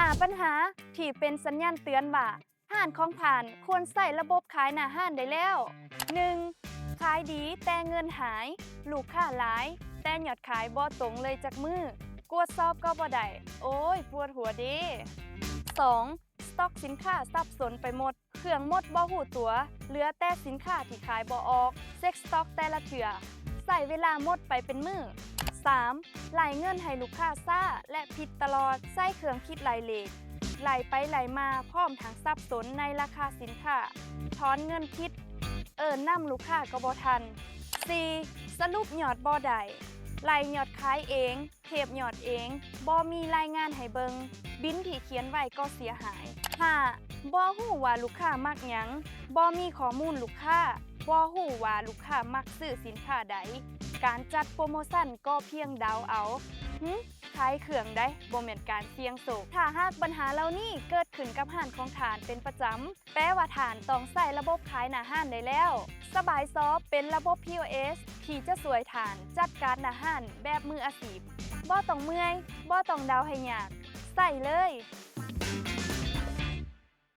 ຫ້າ ບັນຫາທີ່ເປັນສັນຍານເຕືອນວ່າ ຮ້ານຂອງທ່ານຄວນໃຊ້ລະບົບຂາຍໜ້າຮ້ານໄດ້ແລ້ວ. ໜຶ່ງ ຂາຍດີແຕ່ເງິນຫາຍ, ລູກຄ້າຫຼາຍ ແຕ່ຍອດຂາຍບໍ່ຕົງເລີຍຈັກມື້, ກວດສອບກໍບໍ່ໄດ້, ໂອ້ຍ ປວດຫົວເດ້. ສອງ ສະຕັອກສິນຄ້າສັບສົນໄປໝົດ, ເຄື່ອງໝົດບໍ່ຮູ້ຕົວ, ເຫຼືອແຕ່ສິນຄ້າທີ່ຂາຍບໍ່ອອກ, ເຊັກສະຕັອກແຕ່ລະເທື່ອ ໃຊ້ເວລາໝົດໄປເປັນມື້. ສາມ ໄລ່ເງິນໃຫ້ລູກຄ້າຊ້າ ແລະ ຜິດຕະຫຼອດ, ໃຊ້ເຄື່ອງຄິດໄລ່ເລດ ໄລ່ໄປໄລ່ມາ ພ້ອມທັງສັບສົນໃນລາຄາສິນຄ້າ, ຖອນເງິນຜິດ, ເອີ້ນນຳລູກຄ້າກໍບໍ່ທັນ. ສີ່ ສະຫຼຸບຍອດບໍ່ໄດ້, ໄລ່ຍອດຂາຍເອງ, ເກັບຍອດເອງ, ບໍ່ມີລາຍງານໃຫ້ເບິ່ງ, ບິນທີ່ຂຽນໄວ້ກໍເສຍຫາຍ. ຫ້າ ບໍ່ຮູ້ວ່າລູກຄ້າມັກຫຍັງ, ບໍ່ມີຂໍ້ມູນລູກຄ້າ, ບໍ່ຮູ້ວ່າລູກຄ້າມັກຊື້ສິນຄ້າໃດ, ການຈັດໂປຣໂມຊັນກໍພຽງເດົາເອົາ. ຫຶ ຂາຍເຄື່ອງໃດ໋ ບໍ່ແມ່ນການສ່ຽງໂຊກ. ຖ້າຫາກບັນຫາເຫຼົ່ານີ້ເກີດຂຶ້ນກັບຮ້ານຂອງທ່ານເປັນປະຈຳ, ແປວ່າທ່ານຕ້ອງໃຊ້ລະບົບຂາຍໜ້າຮ້ານໄດ້ແລ້ວ. ສະບາຍຊອບເປັນລະບົບ ພີໂອເອສ ທີ່ຈະຊ່ວຍທ່ານຈັດການໜ້າຮ້ານແບບມືອາຊີບ. ບໍ່ຕ້ອງເມື່ອຍ, ບໍ່ຕ້ອງເດົາໃຫ້ຍາກ, ໃຊ້ເລີຍ.